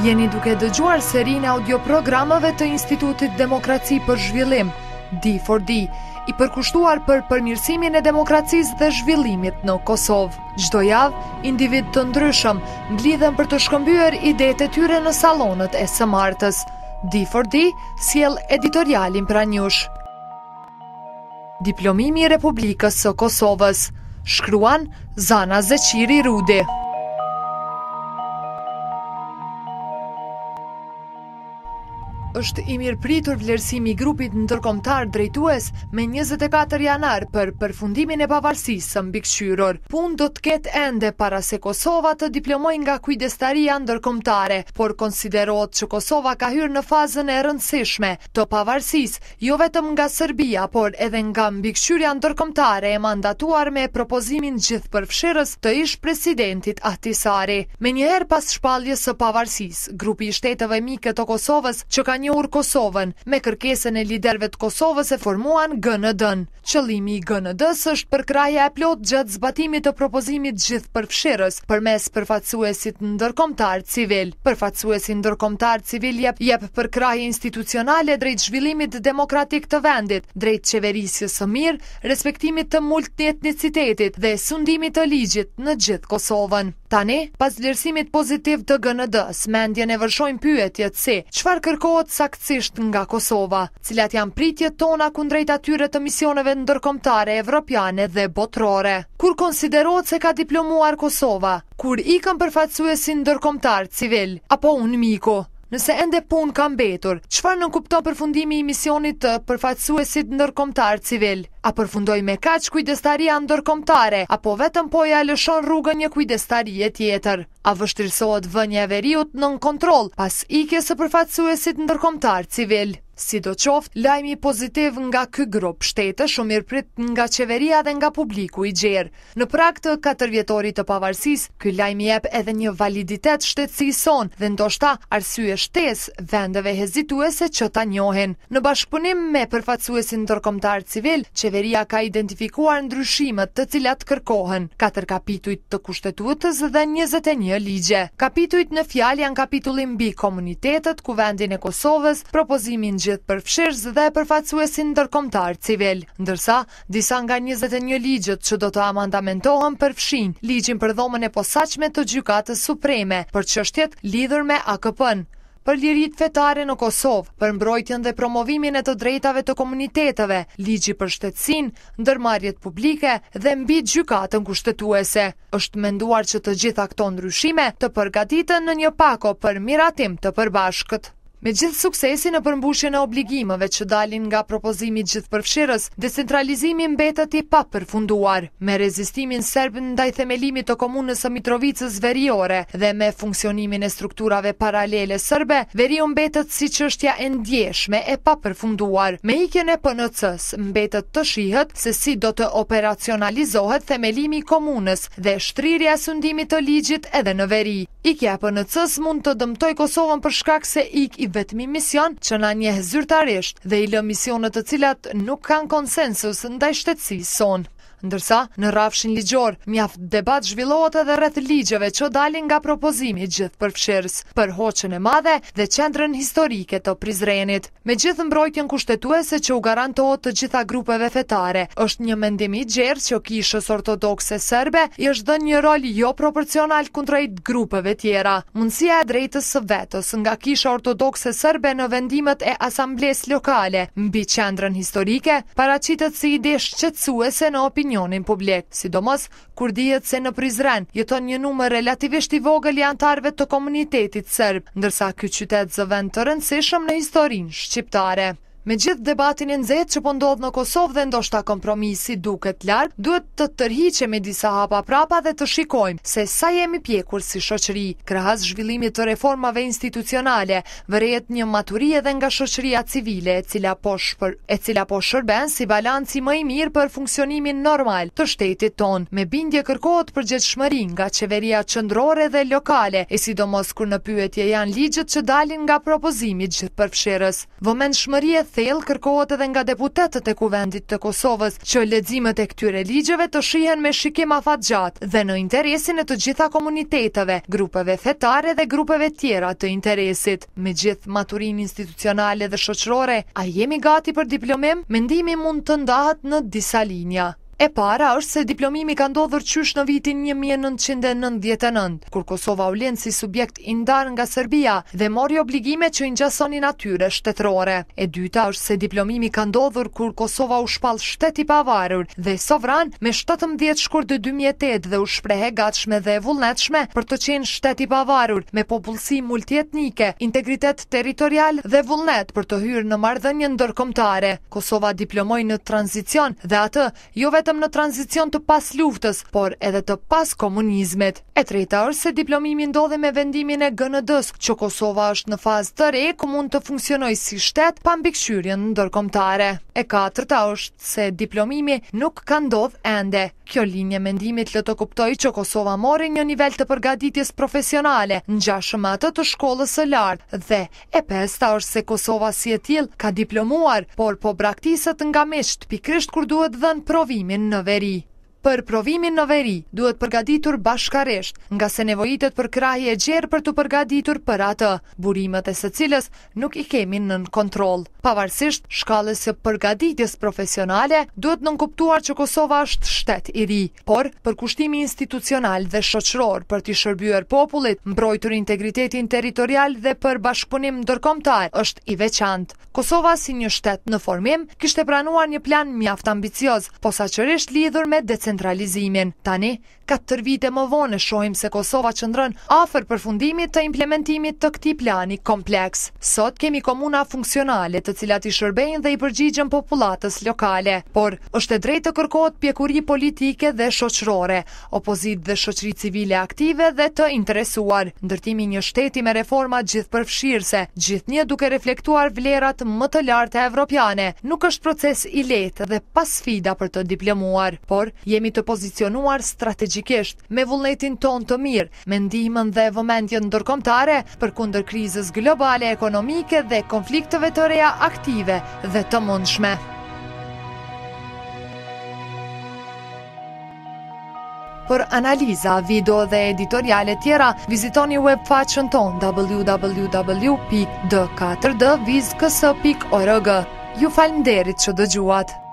Jeni duke dëgjuar serinë e audioprogrameve të Institutit Demokraci për Zhvillim, D4D, i përkushtuar për përmirësimin e demokracisë dhe zhvillimit në Kosovë. Çdo javë, individë të ndryshëm mblidhen për të shkëmbyer idetë e tyre në sallonët e së martës. D4D sjell editorialin pranë jush. Diplomimi i Republikës së Kosovës, shkruan Zana Zeqiri Rudi. Është i mirëpritur vlerësimi i grupit ndërkombëtar drejtues me 24 janar për përfundimin e pavarësisë së mbikëqyrur. Punë do të ketë ende para se Kosova të diplomojë nga kujdestaria ndërkombëtare, por konsiderohet që Kosova ka hyrë në fazën e rëndësishme të pavarësisë, jo vetëm nga Serbia, por edhe nga mbikëqyrja ndërkombëtare e mandatuar me propozimin gjithëpërfshirës të ish-presidentit Ahtisaari. Menjëherë pas shpalljes së pavarësisë, grupi i shteteve mike të Kosovës që ka njohur Kosovën, me kërkesën e liderëve të Kosovës e formuan GND-në. Qëllimi i GND-së është përkrahja e plotë gjatë zbatimit të propozimit gjithëpërfshirës përmes përfaqësuesit ndërkombëtar civil. Përfaqësuesi ndërkombëtar civil jep jep përkrahje institucionale drejt zhvillimit demokratik të vendit, drejt qeverisjes së mirë, respektimit të multietnicitetit dhe sundimit të ligjit në gjithë Kosovën. Tani, pas vlerësimit pozitiv të GND-së, mendjen e vërshojnë pyetjet si, çfarë kërkohet saktësisht nga Kosova? Cilat janë pritjet tona kundrejt atyre të misioneve ndërkombëtare evropiane dhe botërore? Kur konsiderohet se ka diplomuar Kosova? Kur ikën përfaqësuesi ndërkombëtar civil, apo UNMIK-u? Nëse ende punë ka mbetur, çfarë nënkupton përfundimi i misionit të përfaqësuesit ndërkombëtar civil? A përfundoi me kaq kujdestaria ndërkombëtare, apo vetëm po ia lëshon rrugën një kujdestarie tjetër? A vështirësohet vënia e veriut nën kontroll pas ikjes së përfaqësuesit ndërkombëtar civil? Sidoqoftë, lajmi pozitiv nga ky grup shtetesh u mirëprit nga qeveria dhe nga publiku i gjerë. Në prag të katërvjetorit të pavarësisë, ky lajm i jep edhe një validitet shtetësisë sonë dhe ndoshta arsye shtesë vendeve hezituese që ta njohin. Në bashkëpunim me përfaqësuesin ndërkombëtar civil, qeveria ka identifikuar ndryshimet të cilat kërkohen, katër kapituj të Kushtetutës dhe 21 ligje. Kapitujt në fjalë janë kapitulli mbi komunitetet, Kuvendin e Kosovës, propozimin gjithëpërfshirës dhe përfaqësuesin ndërkombëtar civil. Ndërsa, Disa nga 21 ligjet që do të amandamentohen përfshijnë Ligjin për Dhomën e Posaçme të Gjykatës Supreme për çështjet lidhur me AKP-në, për liritë fetare në Kosovë, për mbrojtjen dhe promovimin e të drejtave të komuniteteve, Ligji për shtetësinë, ndërmarrjet publike dhe mbi Gjykatën Kushtetuese. Është menduar që të gjitha këto ndryshime të përgatiten në një pako për miratim të përbashkët. Me gjithë suksesin në përmbushjen e obligimeve që dalin nga propozimi gjithëpërfshirës, decentralizimi mbetet i papërfunduar. Me rezistimin serb ndaj themelimit të komunës së Mitrovicës Veriore dhe me funksionimin e strukturave paralele serbe, veriu mbetet si çështja e ndjeshme e papërfunduar. Me ikjen e PNC-së, mbetet të shihet se si do të operacionalizohet themelimi i komunës dhe shtrirja e sundimit të ligjit edhe në veri. Ikja e PNC-së mund të dëmtojë Kosovën për shkak se ik i vetmi mision që na njeh zyrtarisht dhe i lë misionet të cilat nuk kanë konsensus ndaj shtetësisë sonë. Ndërsa, në rrafshin ligjor, mjaft debat zhvillohet edhe rreth ligjeve që dalin nga propozimi gjithëpërfshirës për Hoçën e Madhe dhe qendrën historike të Prizrenit. Me gjithë mbrojtjen kushtetuese që u garantohet të gjitha grupeve fetare, është një mendim i gjerë që Kishës Ortodokse Serbe i është dhënë një rol joproporcional kundrejt grupeve tjera. Mundësia e drejtës së vetos nga Kisha Ortodokse Serbe në vendimet e asamblesë lokale mbi qendrën historike paraqitet si ide shqetësuese në opinionin publik, sidomos kur dihet se në Prizren jeton një numër relativisht i vogël i anëtarëve të komunitetit serb, ndërsa ky qytet zë vend të rëndësishëm në historinë shqiptare. Me gjithë debatin e nxehtë që po ndodh në Kosovë dhe ndoshta kompromisi duket larg, duhet të tërhiqemi disa hapa prapa dhe të shikojmë se sa jemi pjekur si shoqëri. Krahas zhvillimit të reformave institucionale, Vërehet një maturi edhe nga shoqëria civile, e cila po shpër, e cila po shërben si balanci më i mirë për funksionimin normal të shtetit tonë. Me bindje kërkohet përgjegjshmëri nga qeveria qendrore dhe lokale, e sidomos kur në pyetje janë ligjet që dalin nga propozimi gjithëpërfshirës. Vëmendshmëri e. thellë kërkohet edhe nga deputetët e Kuvendit të Kosovës që leximet e këtyre ligjeve të shihen me shikim afatgjatë dhe në interesin e të gjitha komuniteteve, grupeve fetare dhe grupeve tjera të interesit. Me gjithë maturinë institucionale dhe shoqërore, a jemi gati për diplomim? Mendimi mund të ndahet në disa linja. E para është se diplomimi ka ndodhur qysh në vitin 1999, kur Kosova u lind si subjekt i ndarë nga Serbia dhe mori obligime që i ngjasonin atyre shtetërore. E dyta është se diplomimi ka ndodhur kur Kosova u shpall shtet i pavarur dhe sovran me 17 shkurt 2008 dhe u shpreh e gatshme dhe e vullnetshme për të qenë shtet i pavarur me popullsi multietnike, integritet territorial dhe vullnet për të hyrë në marrëdhënie ndërkombëtare. Kosova diplomoi në tranzicion dhe atë jo vetëm në tranzicion të pasluftës, por edhe të paskomunizmit. E treta është se diplomimi ndodhi me vendimin e GND-së që Kosova është në fazë të re ku mund të funksionojë si shtet pa mbikëqyrjen ndërkombëtare. E katërta është se diplomimi nuk ka ndodhur ende. Kjo linjë e mendimit lë të kuptojë që Kosova mori një nivel të përgatitjes profesionale, ngjashëm me atë të shkollës së lartë dhe E pesta është se Kosova si e tillë ka diplomuar, por po braktiset nga miqtë pikërisht kur duhet dhënë provimin në veri. Për provimin në veri, duhet përgatitur bashkarisht, ngase nevojitet përkrahje e gjerë për t'u përgatitur për atë, burimet e së cilës nuk i kemi nën kontroll. Pavarësisht shkallës së përgatitjes profesionale, duhet nënkuptuar që Kosova është shtet i ri. Por, përkushtimi institucional dhe shoqëror për t'i shërbyer popullit, mbrojtur integritetin territorial dhe për bashkëpunim ndërkombëtar është i veçantë. Kosova si një shtet në formim kishte pranuar një plan mjaft ambicioz, posaçërisht lidhur me decentralizimin. Tani, katër vite më vonë shohim se Kosova qëndron afër përfundimit të implementimit të këtij plani kompleks. Sot kemi komuna funksionale të cilat i shërbejnë dhe i përgjigjen popullatës lokale. Por, është e drejtë të kërkohet pjekuri politike dhe shoqërore, opozitë dhe shoqëri civile aktive dhe të interesuar, ndërtimi i një shteti me reforma gjithëpërfshirëse, gjithnjë duke reflektuar vlerat më të larta evropiane, nuk është proces i lehtë dhe pa sfida për të diplomuar. Por, jemi të pozicionuar strategjikisht, me vullnetin tonë të mirë, me ndihmën dhe vëmendjen ndërkombëtare, përkundër krizës globale ekonomike dhe konflikteve të reja aktive dhe të mundshme. Për analiza, video dhe editoriale tjera, vizitoni web faqen tonë www.d4d-ks.org. Ju faleminderit që dëgjuat!